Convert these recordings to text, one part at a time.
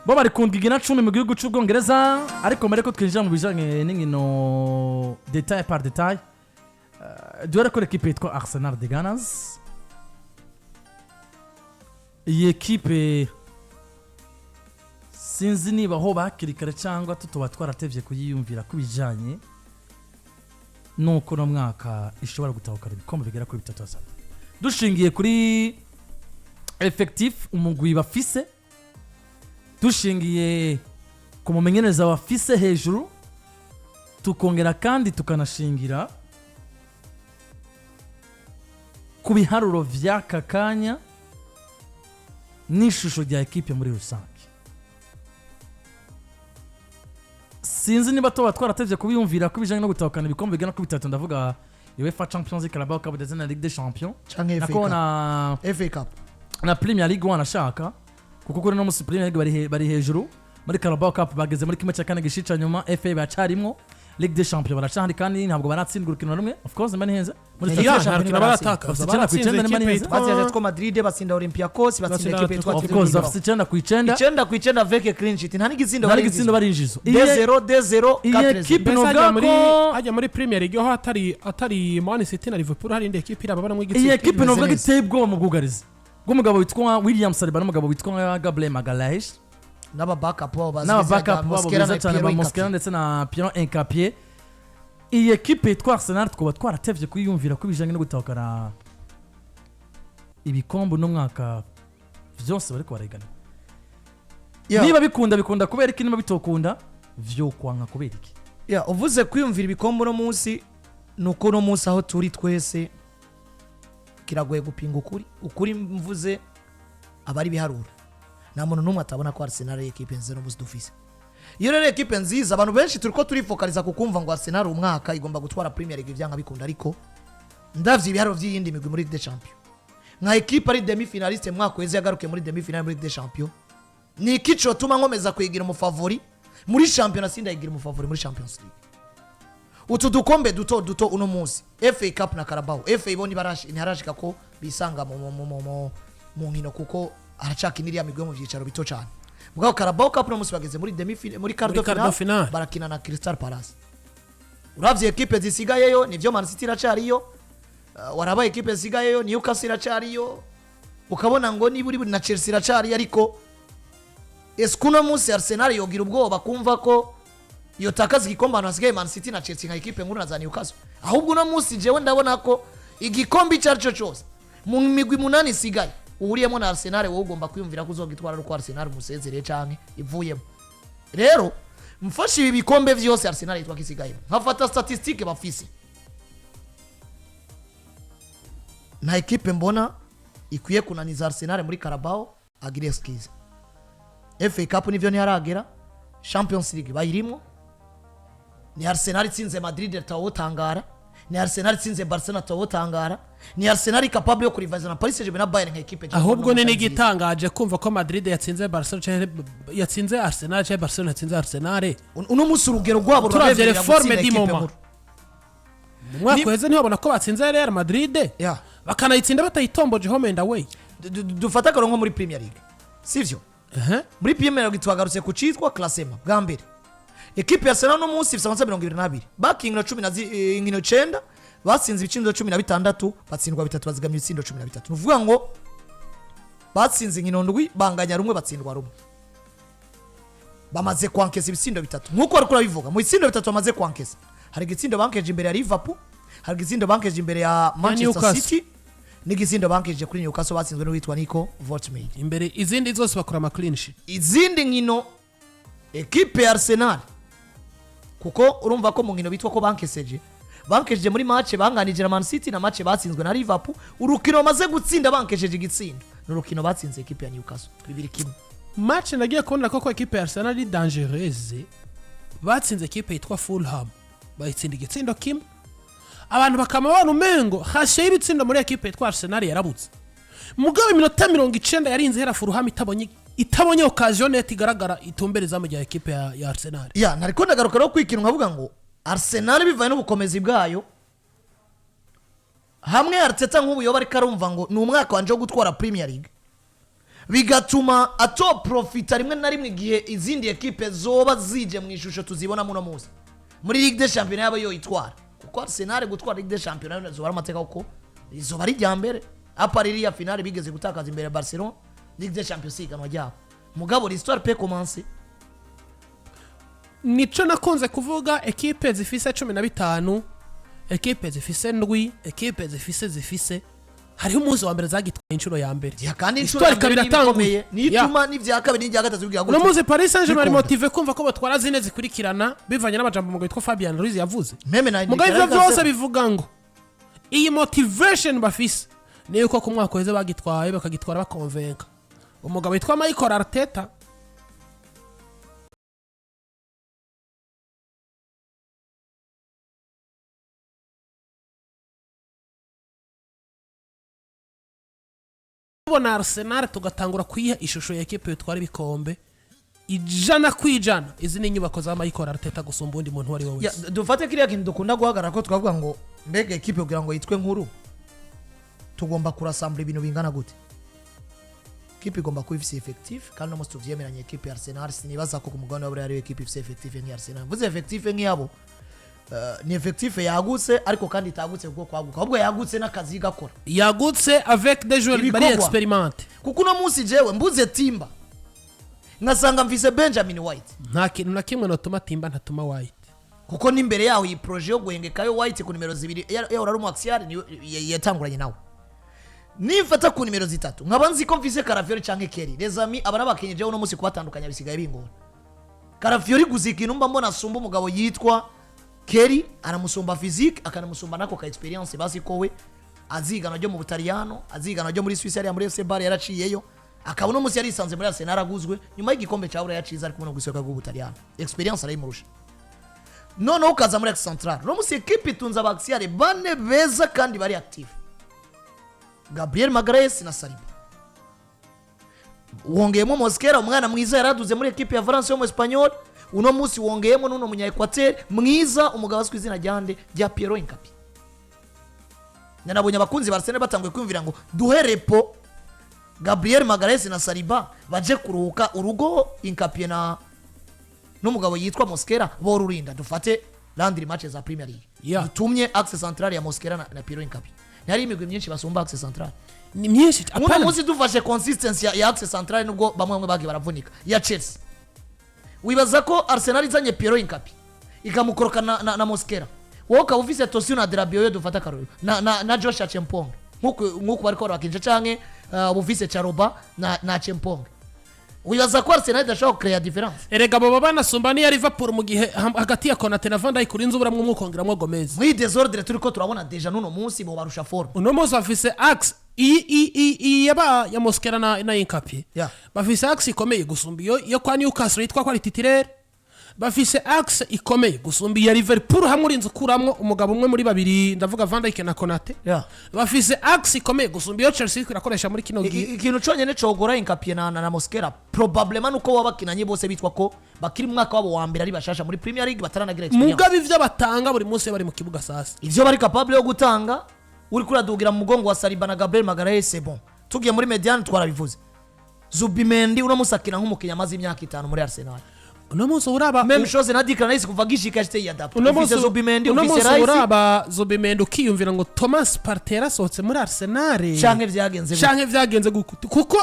Bo bari ku ndwi igena 10 mu gihugu cy'Ubwongereza. Ariko mbere ko twinjira mu bijanye n'inkino détail par détail, duhere kuri ekipe yitwa Arsenal the Gunners. Iyi ekipe sinzi niba aho bakiri kare cyangwa tutuba twaratevye kuyiyumvira ku bijanye nuko uno mwaka ishobora gutahukana ibikombe bigera kuri bitatu asabwa, dushingiye kuri effectif umugwi bafise, dushingiye ku mumenyereza bafise hejuru, tukongera kandi tukanashingira ku biharuro vy'aka kanya n'ishusho rya ekipe muri rusange. Sinzi niba tuba twaratevye kubiyumvira ko ibijanye no gutahukana ibikombe bigera kuri bitatu, ndavuga UEFA Champions League, Carabao Cup ndetse na Ligue des Champions, canke FA nako Cup. na FA Cup. Na Premier League wanashaka, kuko kuri no musi Premier League bari hejuru, muri Carabao Cup bageze muri kimwe cya kane gishica nyuma, FA bacarimwo, Ligue des Champions baracahari kandi ntabwo baratsindwa urukino na rumwe. Of course, mba nihenze muri Ligue statistics. des Nta rukino baratakaza. Bafite 9%, Baratsinze niba ikipe nihenze. yitwa Batsinze Atletico Madrid, batsinda Olympiacos, batsinda Batsinda ekipe yitwa Of Atletico course, Bilbao. bafite 9%. 9% avec clean sheet, nta n'igitsindo. Nta n'igitsindo barinjizwa. 2-0, 2-0, Iyi 4-0. ekipe Mbese novuga hajya muri ko hajya muri Premier League ho atari Man City na Liverpool, hari indi ekipe irababonamo iyi igitsinda? ekipe Imeze novuga ko neza. iteye ubwoba mu bwugarizi bw'umugabo witwa William Saliba n'umugabo witwa Gabriel Magalhaes n'aba backup babo bazi n'aba izina rya backup babo Mosquera beza na cyane Piero ba Mosquera Hincapié. ndetse na Piero Hincapié. Iyi ekipe yitwa Arsenal twaba twaratevye kuyiyumvira ko ibijanye no gutahukana ibikombe uno mwaka vyose bariko barayigana. Niba bikunda, bikunda kubera iki? Niba bitokunda, vyokwanka kubera iki? Yeah, uvuze kwiyumvira ibikombe uno munsi, ni uko uno munsi aho turi twese kiragoye gupinga ukuri. Ukuri mvuze aba ari ibiharuro. Nta muntu n'umwe atabona ko Arsenal ari ekipe nziza n'umunsi dufise. Iyo rero ekipe nziza, abantu benshi turi ko turifokaliza ku kumva ngo Arsenal umwaka igomba gutwara Premier League ivyanga bikunda. Ariko ndavye ibiharuro vy'iyindi migwi muri Ligue des Champions, nka ekipe ari demi finaliste mwaka weze yagarukiye muri demi finale muri Ligue des Champions, ni iki cotuma nkomeza kuyigira umufavori muri championnat, sindayigira umufavori muri Champions League? Utu dukombe duto duto uno munsi, FA Cup na Carabao, FA bo ntiharashika ko bisanga mu nkino, kuko aracaka iriya migwi yo mu vyicaro bito cyane. Mugabo Carabao Cup uno munsi bageze muri demi, muri quart de Muri quart de finale, finale. barakina na Crystal Palace. Uravye ekipe zisigayeyo, nivyo Man City iracariyo, waraba ekipe zisigayeyo, Newcastle iracariyo, ukabona ngo niba uri na Chelsea iracariyo. Ariko ese uno munsi Arsenal yogira ubwoba kumva ko yotakaza igikombe ahantu hasigaye Man City na Chelsea nka ekipe nkuru na za Newcastle? Ahubwo uno munsi jewe ndabona ko igikombe icyo ari cyo cyose mu migwi munani isigaye uhuriyemo na Arsenal, wowe ugomba kwiyumvira ko uzogitwara ari uko Arsenal umusezereye canke ivuyemo. Rero mfashe ibi bikombe vyose Arsenal yitwa ko isigayemo, nkafata statistique bafise, nta ekipe mbona ikwiye kunaniza Arsenal muri Carabao agire excuse. FA Cup nivyo ntiharagera, Champions League bayirimo. Ni Arsenal itsinze Madrid tawotangara, ni Arsenal itsinze Barcelona tawotangara, ni Arsenal capable yo kurivaliza na Paris Saint-Germain na Bayern nka ekipe. Ahubwo ni n'igitangaje kumva ko Madrid yatsinze Barcelona canke yatsinze Arsenal, canke Barcelona yatsinze Arsenal. Uno munsi urugero rwabo Turavye rurabemerera les formes gutsinda du ekipe moment. nkuru. Mu mwaka uheze ntibabona ko batsinze Real Madrid, bakanayitsinda batayitomboje home and away? Dufate akarongo muri Premier League, sivyo? Muri Premier League twagarutse ku citwa classement. Bwa mbere, ekipe ya Arsenal no munsi ifite amanota 22, bakinkino cumi na inkino 9, batsinze ibitsindo 16, batsindwa bitatu, bazigamye ibitsindo 13. Ni ukuvuga ngo batsinze inkino ndwi, banganya rumwe, batsindwa rumwe, bamaze kwankesa ibitsindo bitatu. Nk'uko wari kurabivuga, mu bitsindo bitatu bamaze kwankesa, hari igitsindo bankeje imbere ya Liverpool, hari igitsindo bankeje imbere ya Manchester Newcastle. City, n'igitsindo bankeje kuri Newcastle batsinzwe n'uwitwa Nico Woltemade. Imbere izindi zose bakora ama clean sheet. Izindi nkino ekipe ya Arsenal, kuko urumva ko mu nkino bitwa ko bankeseje muri match banganije na Man City na match batsinzwe na Liverpool, urukino bamaze gutsinda bankesheje igitsindo ni urukino batsinze ekipe ya Newcastle 2-1. Match nagiye kubona ko ekipe ya Arsenal ari dangereuse, batsinze ekipe yitwa Fulham, bayitsinda igitsindo kimwe, abantu bakama babona umengo hashe y'ibitsindo muri ekipe yitwa Arsenal yarabutse. Mugabo iminota 90 yarinze ihera Fulham itabonye occasion nette igaragara itumbereza mu gihe ekipe ya Arsenal. Ya, nariko ndagaruka rero kwikina nkavuga ngo Arsenal, bivanye n'ubukomezi bwayo, hamwe Arteta nk'ubu yoba ariko arumva ngo ni umwaka wanje wo gutwara Premier League. Bigatuma atoprofita rimwe na rimwe igihe izindi ekipe zoba zije mu ishusho tuzibona muno munsi muri Ligue des Champions yaba yoyitwara, kuko Arsenal gutwara Ligue des Champions nayo zoba ari amateka, kuko izoba ari irya mbere à part iriya finale bigeze gutakaza imbere ya Barcelona. Ligue des Champions si iganwa ryabo, mugabo l'histoire peut commencer. Nico nakunze kuvuga: ekipe zifise 15, ekipe zifise ndwi, ekipe zifise hariho umunsi wa mbere zagitwaye inshuro ya mbere. Ya, kandi inshuro Histoire ya mbere ikaba niyo iratanguye. ikomeye, niyo ituma n'ivya kabiri n'ibya gatatu bigira Uno gutyo. munsi Paris Saint Germain ari Bikunda. motivé kumva ko batwara zine zikurikirana, bivanye n'amajambo umugabo witwa Fabian Ruiz yavuze. Même na Mugabo ivyo vyose bivuga ngo iyi motivation bafise ni yuko ku mwaka uheze bagitwaye, bakagitwara bakonvenka umugabo witwa Michael Arteta. Tubona Arsenal tugatangura kuyiha ishusho ya ekipe yitwara ibikombe 100%. Izi ni inyubako za Michael Arteta gusumba undi muntu uwo ari we Ya, wese. dufate kiriya kintu dukunda guhagarara ko twavuga ngo mbega ekipe kugira ngo yitwe nkuru tugomba kurasambura ibintu bingana gute? Ekipe igomba kuba ifise effectif, kandi no munsi tuvyemeranye, ekipe ya Arsenal sinibaza ko ku mugabane wa Buraya ariyo ekipe ifise effectif nk'iya Arsenal. Mvuze effectif nk'iyabo, ni effectif yagutse, ariko kandi itagutse kuko kwaguka, ahubwo yagutse n'akazi gakora. Yagutse avec des joueurs bari Ibikorwa. expérimentés. Kuko uno munsi jewe mbuze Timber nkasanga mvise Benjamin White, Nta kintu na kimwe notuma Timber ntatuma White. Kuko n'imbere yaho iyi projet yo guhengekayo White ku nimero 2 yahora ari umu axial, niyo yatanguranye nawe. Nimfata ku nimero 3 nkaba nzi ko mfise Calafiori canke Kelly, les amis, aba n'abakinyi jewe uno munsi kubatandukanya bisigaye bingora. Calafiori guza ikintu mba mbona asumba umugabo yitwa Kelly, aramusumba physique, akanamusumba nako ka expérience, bazi ko we azigana ryo mu Butaliyano, azigana ryo muri Suisse, hariya muri FC Bâle yaraciyeyo, akaba uno munsi yarisanze muri Arsenal aguzwe nyuma y'igikombe ca Buraya ciza ari kumwe no gusohoka bw'Ubutaliyano. Expérience arayimurusha. Noneho ukaza muri axe central, uno munsi ekipe itunze aba axial bane beza kandi bari active: Gabriel Magalhaes na Saliba, wongeyemo Mosquera, umwana mwiza yaraduze muri ekipe ya Valence yo mu Espanyol. Uno munsi wongeyemo n'uno munya Equateur mwiza, umugabo azwi izina rya nde, rya Piero Hincapié. Nanabonye abakunzi ba Arsenal batanguye kwiyumvira ngo duhe repos Gabriel Magalhaes na Saliba baje kuruhuka urugo, Hincapié na n'umugabo yitwa Mosquera borurinda, dufate landry match za Premier League. Dutumye axe central ya Mosquera na Piero Hincapié, ntihari imigwi myinshi basumba axe central. Ni myinshi. Uno Apana. munsi dufashe consistency ya axe central, nubwo bamwe bamwe bagiye baravunika, ya Chelsea, wibaza ko Arsenal izanye Piero Hincapié ikamukoroka na Mosquera, wowe ukaba ufise Tosin Adarabioyo, dufata akarorero, na Josh Acheampong, nkuko bariko barabakinisha, canke ufise Chalobah na Acheampong, wibaza ko Arsenal idashobora kucreya différence? Erega baba banasumba n'iya Liverpool mu gihe hagati ya Konate na Van Dijk urinze uburamwo umwe ukongeramwo Gomez. Muri désordre turiko turabona déjà n'uno munsi bo barusha forme. Uno munsi bafise axe iyi yaba ya Mosquera na Hincapié. Bafise axe ikomeye gusumba iyo yo kwa Newcastle yitwa ko ari titulaire, bafise axe ikomeye gusumba iya Liverpool hamwe urinze ukuramwo umugabo umwe muri babiri, ndavuga Van Dijk na Konate. Bafise axe ikomeye gusumba iyo Chelsea iriko irakoresha muri kino gihe. Ikintu conyene cogora Hincapié na Mosquera probablement nuko baba bakinanye bose bitwa ko bakiri mu mwaka wabo wa mbere ari bashasha muri Premier League, bataranagira expérience. Mugabo ivyo batanga buri munsi iyo bari mu kibuga sasa, Ivyo bari capable yo gutanga uri kuradugira mu mugongo wa Saliba na Gabriel Magalhaes, c'est bon. Tugiye muri médiane, twarabivuze, Zubimendi uno munsi akina nk'umukinnyi amaze imyaka 5 muri Arsenal. Uno munsi uraba Même chose na Declan Rice, kuva gishika ashite yadapta. Uno Ufise munsi Zubimendi, uno ufise munsi Rice. Uraba Zubimendi ukiyumvira ngo Thomas Partey yarasohotse muri Arsenal Canke vyagenze gute? Canke vyagenze gute? Kuko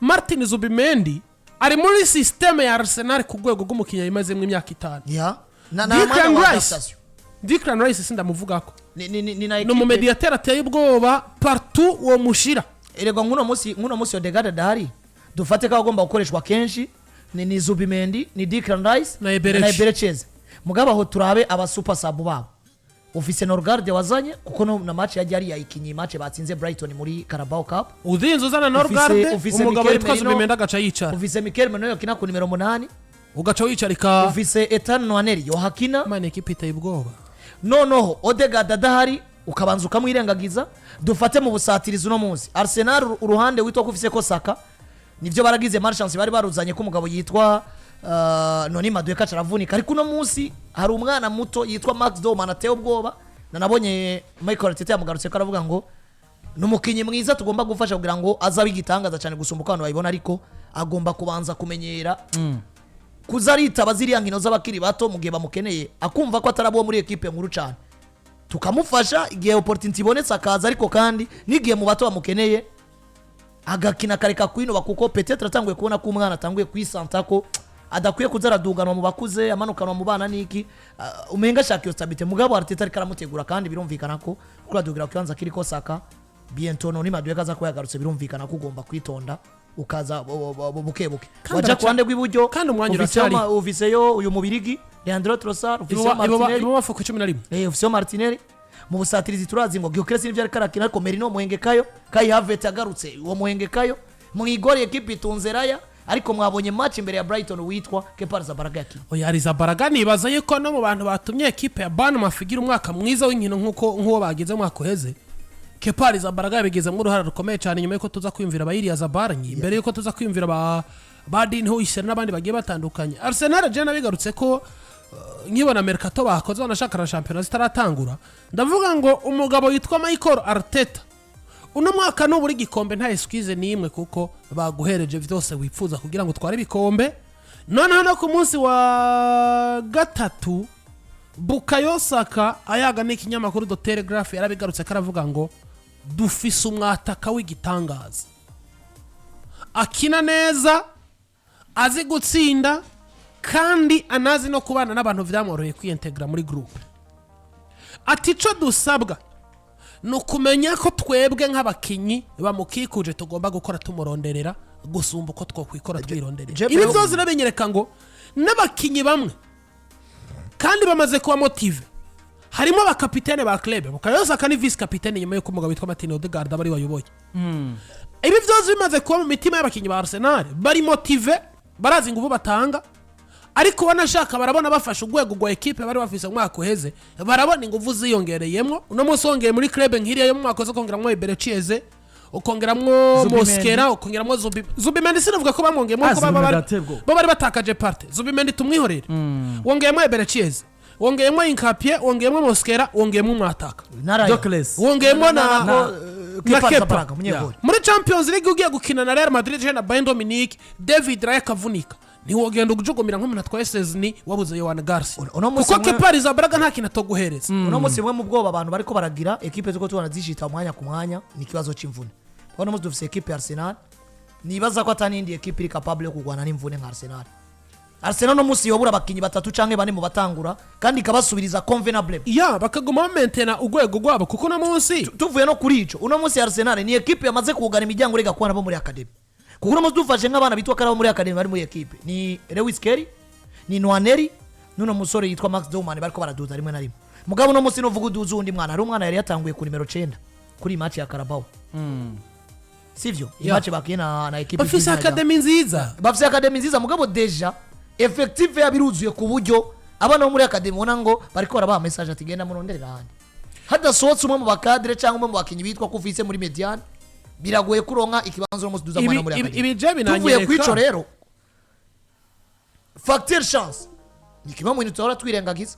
Martin Zubimendi ari muri système ya Arsenal ku rwego rw'umukinnyi yimazemo imyaka 5. Ya na Declan mwanya wa Rice. adaptation. Declan Rice sindamuvugako. Ni na Ni equipe umumediateri ateye ubwoba partout uwo mushira. Erega nk'uno munsi Odegaard adahari, dufate ko agomba gukoreshwa kenshi ni Zubimendi, ni Declan Rice Na Eberechi. Na Eberechi Eze. Mugabo aho turabe aba super sub babo, ufise Norgard wazanye, kuko no na match yagiye ari yayikinye, match batsinze Brighton muri Carabao Cup. Uzinze uzana Norgard, Ufise umugabo Mikel witwa Merino. Zubimendi agaca yicara. Ufise Mikel Merino yakina ku nimero 8. Ugaca wicarika. Ufise Ethan Nwaneri yohakina. Mana, ekipe iteye ubwoba. Noneho Odegaard adahari ukabanza ukamwirengagiza. Dufate mu busatirizi, uno munsi Arsenal uruhande witwa ko ufise ko Saka, nibyo baragize malchance, bari baruzanye ko umugabo yitwa Noni Madueke aravunika, ariko uno munsi hari umwana muto yitwa Max Dowman ateye ubwoba. Nanabonye Michael Arteta yamugarutse ko aravuga ngo Ni umukinnyi mwiza tugomba gufasha kugira ngo azabe igitangaza cyane gusumba uko abantu babibona, ariko agomba kubanza kumenyera kuza aritaba ziriya nkino z'abakiri bato mu gihe bamukeneye, akumva ko ataraba uwo muri ekipe nkuru cyane, tukamufasha igihe opportunity ibonetse akaza, ariko kandi n'igihe mu bato bamukeneye agakina akareka kwinoba, kuko peut-être atanguye kubona ko umwana atanguye kwisanta ko adakwiye kuza araduganwa mu bakuze, amanukanwa mu bana niki. Umenga ashaka iyo stabilité, mugabo Arteta ariko aramutegura, kandi birumvikana ko kuko aradugira ku kibanza kiriko Saka, bientôt none Madueke aza kuba yagarutse, birumvikana ko ugomba kwitonda ukaza buke buke. Kandi waja ku ruhande rw'iburyo, kandi umwanya ufiseyo uracyari. Ufiseyo uyu mubirigi Leandro Trossard, ufiseyo Martinelli. Ibubafu ku 11. Ufiseyo Martinelli. Mu busatirizi turazi ngo Gyökeres nivyo ariko arakina, ariko Merino muhengekayo, Kai Havertz agarutse uwo muhengekayo. Mu igori ekipe itunze Raya, ariko mwabonye match imbere ya Brighton witwa Kepa Arrizabalaga yakina. Oya, Arrizabalaga nibaza yuko no mu bantu batumye ekipe ya Bournemouth igira umwaka mwiza w'inkino nk'uko nk'uwo bagize mu mwaka uheze, Kepa Arrizabalaga yabigizemo uruhare rukomeye cyane, nyuma yuko tuza kwiyumvira aba Illia Zabarnyi, mbere yuko tuza kwiyumvira ba Dean Huijsen n'abandi bagiye batandukanye. Arsenal je nabigarutse ko nkibona mercato bakoze, banashaka na shampiyona zitaratangura, ndavuga ngo umugabo witwa Michael Arteta uno mwaka nubura igikombe nta excuse n'imwe, kuko baguhereje byose wifuza kugira ngo utware ibikombe. Noneho no ku munsi wa gatatu Bukayo Saka ayaga n'ikinyamakuru The Telegraph yarabigarutse ko aravuga ngo dufise umwataka w'igitangaza, akina neza, azi gutsinda, kandi anazi no kubana n'abantu, byamworoheye kwiyentegra muri groupe. Ati ico dusabwa ni ukumenya ko twebwe nk'abakinyi bamukikuje tugomba gukora tumuronderera gusumba uko twokwikora twironderera. Ibi byose nabinyereka ngo n'abakinyi bamwe kandi bamaze kuba motivés, harimo abakapitene ba club. Bukayo Saka ni vice capitaine nyuma y'uko umugabo witwa Martin Odegaard aba ari wayoboye. Ibi byose bimaze kuba mu mitima y'abakinnyi ba Arsenal, bari motivés, barazi ingufu batanga, ariko banashaka barabona bafashe urwego rwa ekipe bari bafise mu mwaka uheze, barabona ingufu ziyongereyemo. Uno munsi wongeye muri club nk'iriya yo mu mwaka uza, ukongeramwo Eberechi Eze, ukongeramwo Zubimendi. Mosquera, ukongeramwo Zubimendi, sinavuga ko bamwongeyemo Ah, kuko baba Zubimendi bari aratebwa. bo bari batakaje Partey. Zubimendi tumwihorere. Wongeyemo Eberechi Eze, wongeyemo Hincapie, wongeyemo Mosquera, wongeyemo umwataka Naraya. Gyökeres. Wongeyemo na Kepa Kepa. Arrizabalaga, umunyegoli. Muri Champions League ugiye gukina na Real Madrid na Bayern Dominique, David Raya akavunika, ntiwogenda ujugumira nk'umuntu atwaye Szczesny wabuze Joan Garcia, Uno munsi kuko Kepa Arrizabalaga nta kintu atoguhereza. Uno munsi bumwe mu bwoba abantu bariko baragira ekipe ziko tubona zishita umwanya ku mwanya ni ikibazo c'imvune, kuko uno munsi dufise ekipe ya Arsenal nibaza ko atani ekipe iri capable yo kurwana n'imvune nka Arsenal. Arsenal no munsi yobura abakinyi batatu canke bane mu batangura kandi ikabasubiriza convenable. Ya, bakaguma bamentena urwego rwabo, kuko uno munsi Tuvuye no kuri ico, uno munsi Arsenal ni ekipe yamaze kugana imiryango rega kubana bo muri academy, kuko uno munsi dufashe nk'abana bitwa ko ari abo muri academy bari muri ekipe ni Lewis Kelly, ni Nwaneri, n'uno musore yitwa Max Dowman, bariko baraduza rimwe na rimwe. Mugabo uno munsi nuvuga uduza uwundi mwana, hari umwana yari yatanguye ku nimero 9 kuri iyi match ya Carabao, sivyo? Iyi match bakiye na ekipe bafise izwi izina rya- academy nziza. Bafise academy nziza, mugabo déjà effectif yabiruzuye ku buryo abana bo muri academy ubona ngo bariko barabaha message ati genda muronderera ahandi. Hadasohotse umwe mu ba cadres cyangwa umwe mu bakinyi bitwa ko ufise muri médiane, biragoye kuronka ikibanza uno munsi duza mwana muri academy. Ibi je Tuvuye binanyereka kwico rero, facteur chance ni kimwe mu bintu tuhora twirengagiza.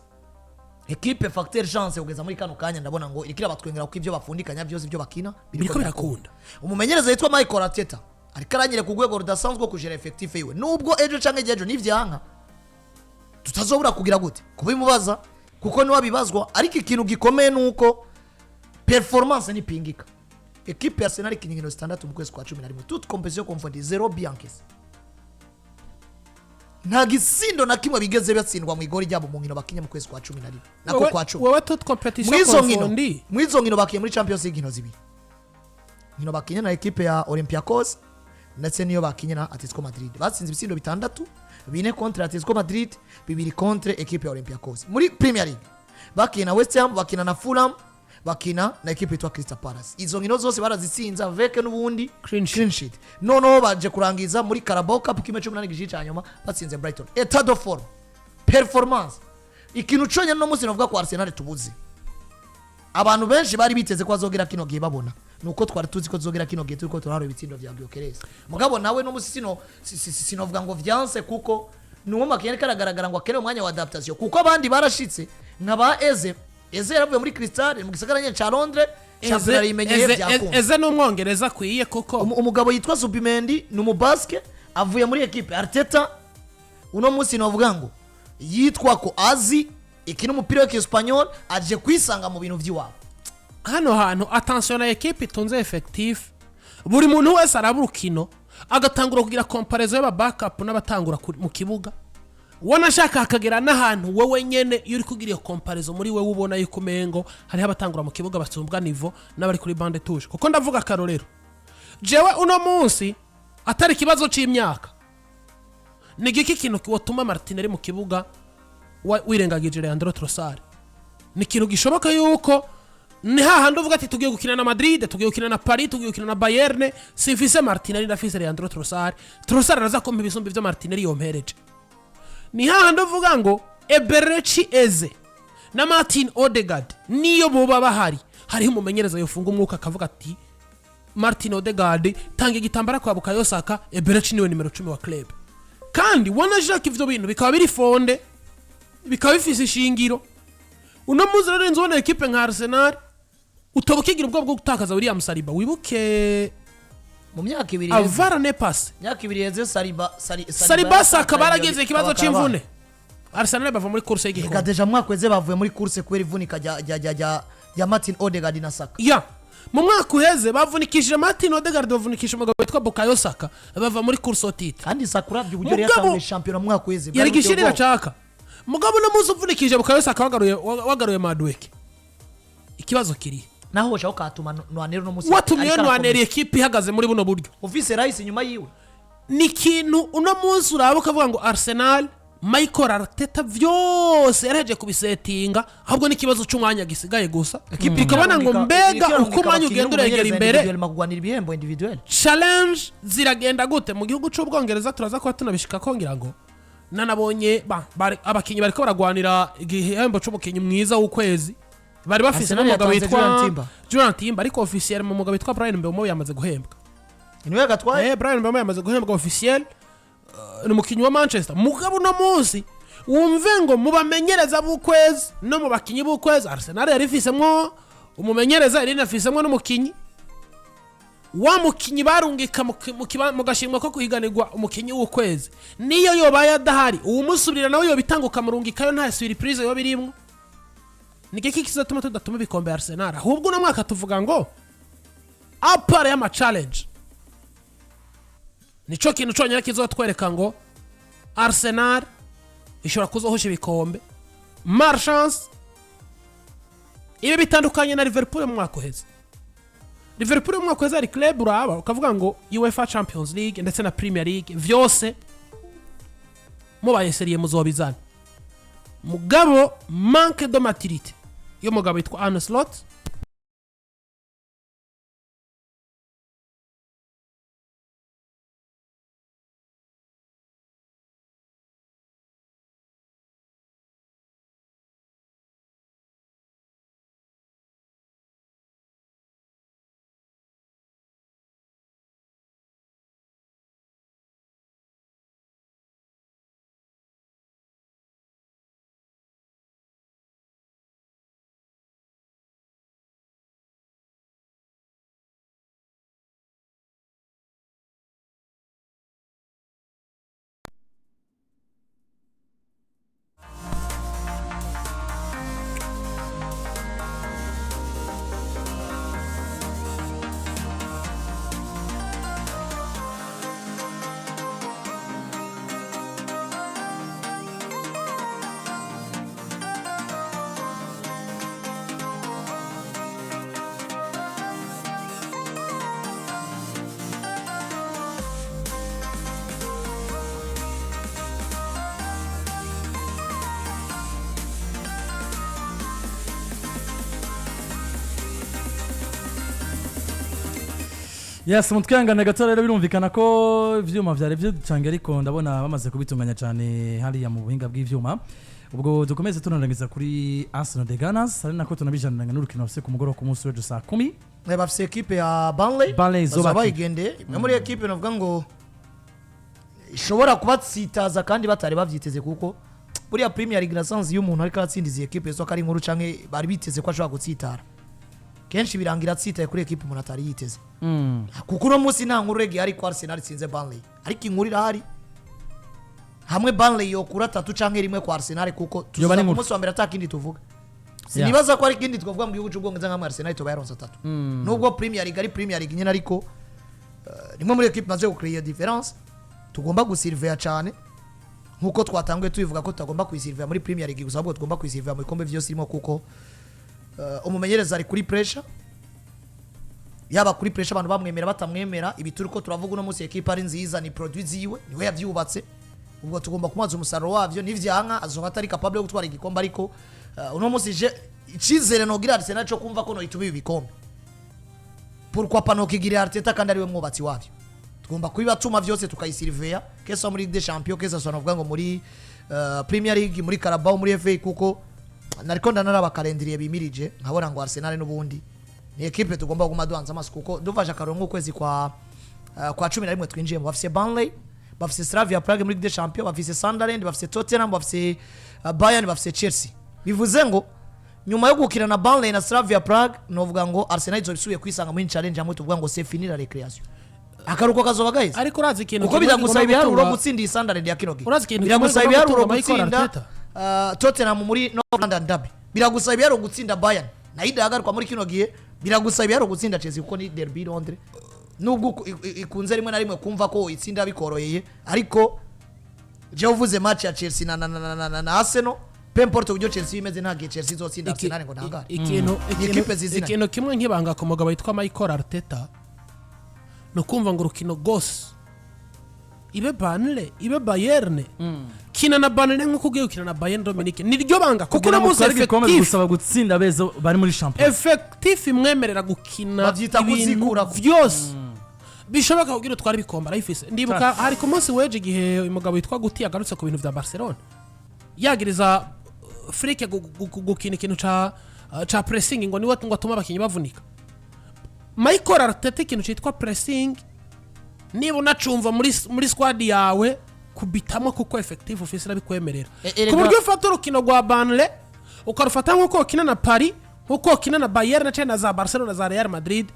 Ekipe facteur chance kugeza muri kano kanya ndabona ngo iriko irabatwengera, kuko ibyo bafundikanya byose, ibyo bakina biriko birakunda. Umumenyereza yitwa Michael Arteta ariko aranyereka urwego rudasanzwe rwo kujera effectif yiwe, nubwo ejo canke ejo nivyanka tutazobura kugira gute kubimubaza, kuko niwe abibazwa. Ariko ikintu gikomeye ni uko performance nipingika. Ekipe ya Arsenal ikina inkino zitandatu mu kwezi kwa 11, toutes compétitions confondues, zéro but encaissé, nta gisindo na kimwe bigeze batsindwa mu igori ryabo mu nkino bakinye mu kwezi kwa 11 nako kwa 10. Wewe toutes compétitions Mw'izo nkino, confondues. Mw'izo nkino bakinye muri Champions League inkino zibiri, inkino bakinye na ekipe ya Olympiacos ndetse niyo bakinye na Atletico Madrid, batsinze ibitsindo bitandatu: bine contre Atletico Madrid, bibiri contre ekipe ya Olympiacos. Muri Premier League bakina na West Ham, bakina na Fulham, bakina na ekipe yitwa Crystal Palace. Izo nkino zose barazitsinze avec n'ubundi clean sheet. Clean sheet. Noneho baje kurangiza muri Carabao Cup 1/8 gice cya nyuma batsinze Brighton. État de forme, performance, ikintu cyonyine no munsi navuga ko Arsenal tubuze, abantu benshi bari biteze ko azogera kino gihe babona nuko twari tuzi ko tuzogera kino gihe turiko turaharura ibitsindo vya Gyökeres. Mugabo nawe no musi sino sinovuga ngo vyanse, kuko nuwo makinyari karagaragara ngo akeneye umwanya wa adaptation, kuko abandi barashitse nka ba Eze. Eze yaravuye muri Crystal mu gisagara nyene ca Londres. Shampiyona yimenyeye byakunda. Eze ni umwongereza akwiye kuko Umugabo yitwa Zubimendi ni umubaske, avuye muri ekipe Arteta uno munsi navuga ngo yitwa ko azi ikina umupira w'Espanyol, aje kwisanga mu bintu by'iwabo. Hano hantu, attention na ekipe itunze effectif, buri muntu wese araba urukino agatangura kugira comparaison y'aba backup n'abatangura mu kibuga. Wanashaka hakagera n'ahantu wowe nyene iyo uri kugira iyo comparaison muri wewe ubona yuko umengo hariho abatangura mu kibuga basumbwa niveau n'abari kuri banc de touche. Kuko ndavuga akarorero, jewe uno munsi atari ikibazo c'imyaka, ni giki kintu wotuma Martinelli mu kibuga wirengagije Leandro Trossard? Ni ikintu gishoboka yuko ni hahandi uvuga ati tugiye gukina na Madrid, tugiye gukina na Paris, tugiye gukina na Bayern, simfise Martinelli, ndafise Leandro Trossard, Trossard araza kumpa ibisumba ivyo Martinelli yompereje. Ni hahandi uvuga ngo Eberechi Eze na Martin Odegaard niyo boba bahari, hariho umumenyereza yofunga umwuka akavuga ati Martin Odegaard tanga igitambara kwa Bukayo Saka, Eberechi niwe nimero 10 wa club. Kandi wanashaka ivyo bintu bikaba biri fondé, bikaba bifise ishingiro. Uno munsi rero inzu ubona ekipe nka Arsenal utoba ukigira ubwoba bwo gutakaza William Saliba, wibuke Mu myaka 2 iheze, avara ne passe myaka 2 iheze Saliba Saliba, Saka baragize ikibazo c'imvune, Arsenal bava muri course Reka, y'igikombe. Déjà mu mwaka uheze bavuye muri course kubera ivunika rya Martin Odegaard na Saka. Ya, mu mwaka uheze bavunikishije Martin Odegaard, bavunikisha umugabo witwa Bukayo Saka, bava muri course au titre. Kandi Saka uravye uburyo yari yatanguye shampiyona mu mwaka uheze, bwari Yari buteye gishirira ubwoba. caka. Mugabo uno munsi uvunikishije Bukayo Saka, wagaruye Madueke, ikibazo kiri Naho woshaka ukatuma Nwaneri uno munsi watumiye ariko Nwaneri, arakomeza. ekipe ihagaze muri buno buryo. Ufise Rice inyuma yiwe. Ni ikintu uno munsi uraba ukavuga ngo Arsenal, Michael Arteta vyose yaraheje kubisetinga, ahubwo n'ikibazo c'umwanya gisigaye gusa. Ukabona ngo mbega uko umwanya ugenda uregera imbere, kugwanira ibihembo individuel. Challenge ziragenda gute mu gihugu c'Ubwongereza? Turaza kuba tunabishika ko ngira ngo nanabonye abakinyi bariko baragwanira igihembo c'umukinyi mwiza w'ukwezi, bari bafise Arsenal n'umugabo yatanze witwa Julian Timber. Julian Timber, ariko officiel mu mugabo witwa Brian Mbeumo yamaze guhembwa. Niwe gatwaye. Brian Mbeumo yamaze guhembwa officiel, ni umukinyi wa Manchester. Mugabo uno munsi wumve ngo mu bamenyereza b'ukwezi no mu bakinyi b'ukwezi, Arsenal yari ifisemwo umumenyereza, yari inafisemwo n'umukinyi. Wa mukinyi barungika mu gashimwe ko kuhiganirwa umukinyi w'ukwezi, niyo yobaye adahari uwumusubirira nawe yobitanga ukamurungikayo, nta surprise yoba irimwo. Ni iki kizatuma tudatuma ibikombe Arsenal? Ahubwo uno mwaka tuvuga ngo à part y'ama challenge, nico kintu conyine kizotwereka ngo Arsenal ishobora kuzohosha ibikombe. Malchance, ibi bitandukanye na Liverpool mu mwaka uheze. Liverpool mu mwaka uheze hari club uraba ukavuga ngo UEFA Champions League ndetse na Premier League vyose mubaye sérieux muzobizana. Mugabo manque de maturité y'umugabo witwa Arne Slot. Yes, mutwihangane gato rero, birumvikana ko ivyuma vyari vyucange, ariko ndabona bamaze kubitunganya cyane hariya mu buhinga bw'ivyuma. Ubwo dukomeze tunarangiza kuri Arsenal the Gunners, ari nako tunabijaniranya n'urukino bafise ku mugoroba ku munsi w'ejo saa 10. Bafise ekipe ya Burnley. Burnley Bazaba izobakina. bayigendeye, imwe muri ekipe navuga ngo ishobora kubatsitaza kandi batari bavyiteze, kuko buriya Premier League nasanze iyo umuntu ariko aratsinda izi ekipe zo ari inkuru canke bari biteze ko ashobora gutsitara. Kenshi birangira atsitaye kuri ekipe umuntu atari yiteze, kuko uno munsi nta nkuru rege ariko Arsenal itsinze Burnley, ariko inkuru irahari hamwe Burnley yokura atatu canke rimwe kwa Arsenal, kuko Yoba tuza ari ku inkuru. munsi wa mbere atakindi tuvuga. Sinibaza ko ari ikindi twavuga mu gihugu cy'Ubwongereza nka Arsenal tuba yaronse atatu, nubwo Premier League ari Premier League nyine, ariko nimwe muri ekipe maze gucreate difference tugomba gusurveiller cyane, nkuko twatanguye tubivuga ko tutagomba kuyisurveiller muri Premier League gusa, ahubwo tugomba kuyisurveiller mu bikombe byose irimo, kuko umumenyereza ari kuri pressure, yaba kuri pressure abantu bamwemera batamwemera. Ibi turi ko turavuga uno munsi, ekipe ari nziza, ni produit ziwe, niwe yabyubatse. Ubwo tugomba kumubaza umusaruro wavyo. Nivyanka azoba atari capable yo gutwara igikombe, ariko uno munsi je icizere nogira Arsenal cyo kumva ko noyituma ibi bikombe, pourquoi pas nokigirira Arteta kandi ariwe mwubatsi wavyo? Tugomba kubibatuma vyose tukayisurveiller, que ce soit muri Ligue des Champions, que ce soit novuga ngo muri Premier League, muri Carabao, muri FA, kuko nariko ndanaraba calendrier bimirije nkabona ngo Arsenal n'ubundi ni ekipe tugomba kuguma duhanze amaso, kuko dufashe akarongo ukwezi kwa 11 twinjiyemo, bafise Burnley, bafise Slavia Prague muri Ligue des Champions, bafise Sunderland, bafise Tottenham, bafise Bayern, bafise Chelsea. Bivuze ngo nyuma yo gukina na Burnley na Slavia Prague, novuga ngo Arsenal izoba isubiye kwisanga muri challenge hamwe tuvuga ngo c'est fini la récréation, akaruko kazoba gaheze, Ariko urazi ikintu kuko kimwe biragusaba kigomba ibiharuro gutunga- gutsinda iyi Sunderland ya kino gihe, Urazi ikintu kimwe biragusaba kigomba ibiharuro gutunga Michael gutsinda Arteta? Tottenham muri North London Derby, biragusaba ibiharuro gutsinda Bayern nayo idahagarikwa muri kino gihe, biragusaba ibiharuro gutsinda Chelsea kuko ni derby Londres, nubwo ikunze rimwe na rimwe kumva ko itsinda bikoroheye. Ariko jewe uvuze match ya Chelsea na Arsenal, peu importe uburyo Chelsea imeze, nta gihe Chelsea izotsinda Arsenal ngo ntangare. Ikintu Ni ekipe zizina. Ikintu kimwe nk'ibanga ku mugabo witwa Michael Arteta ni ukumva ngo urukino rwose, ibe Burnley ibe Bayern, kina na Burnley nk'uko ugiye gukina na Bayern, Dominique. Niryo banga, kuko Kugira uno ngo munsi utware igikombe effectif bigusaba gutsinda beza bari muri shampiyona. Effectif imwemerera gukina Bavyita ibintu kuzikurako. byose bishoboka kugira utware ibikombe arayifise. Ndibuka hari ku munsi w'ejo igihe uyu mugabo witwa Guti yagarutse ku bintu vya Barcelona, yagiriza Flick gukina ikintu ca pressing, ngo niwe ngo atuma abakinnyi bavunika. Michael Arteta ikintu citwa pressing niba unacumva muri squad yawe kubitamo, kuko effectif ufise irabikwemerera, Erega- ku buryo ufata urukino rwa Burnley ukarufata nk'uko ukina na Paris, nk'uko ukina na Bayern cyangwa na za Barcelona, za Real Madrid.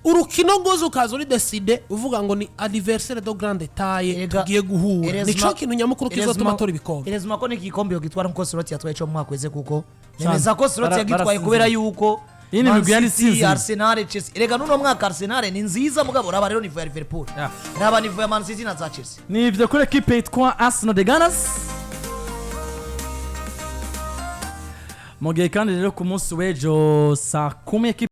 Urukino rwose ukaza uri décidé, uvuga ngo ni adversaire de grande taille tugiye guhura. Nico kintu nyamukuru kizotuma tora ibikombe. Erezima ko n'igikombe yogitwara nkuko Slot yatwaye cyo mu mwaka weze, kuko nemeza ko Slot yagitwaye kubera yuko Iyi ni Man imigwi yari City, isinziriye. Arsenal, Chelsea. Erega n'uno mwaka Arsenal ni nziza, mugabo raba rero niveau ya Liverpool, raba niveau ya Man City na za Chelsea. Ni ibyo kuri ekipe yitwa Arsenal the Gunners. Mu gihe kandi rero ku munsi w'ejo saa 10 ekipe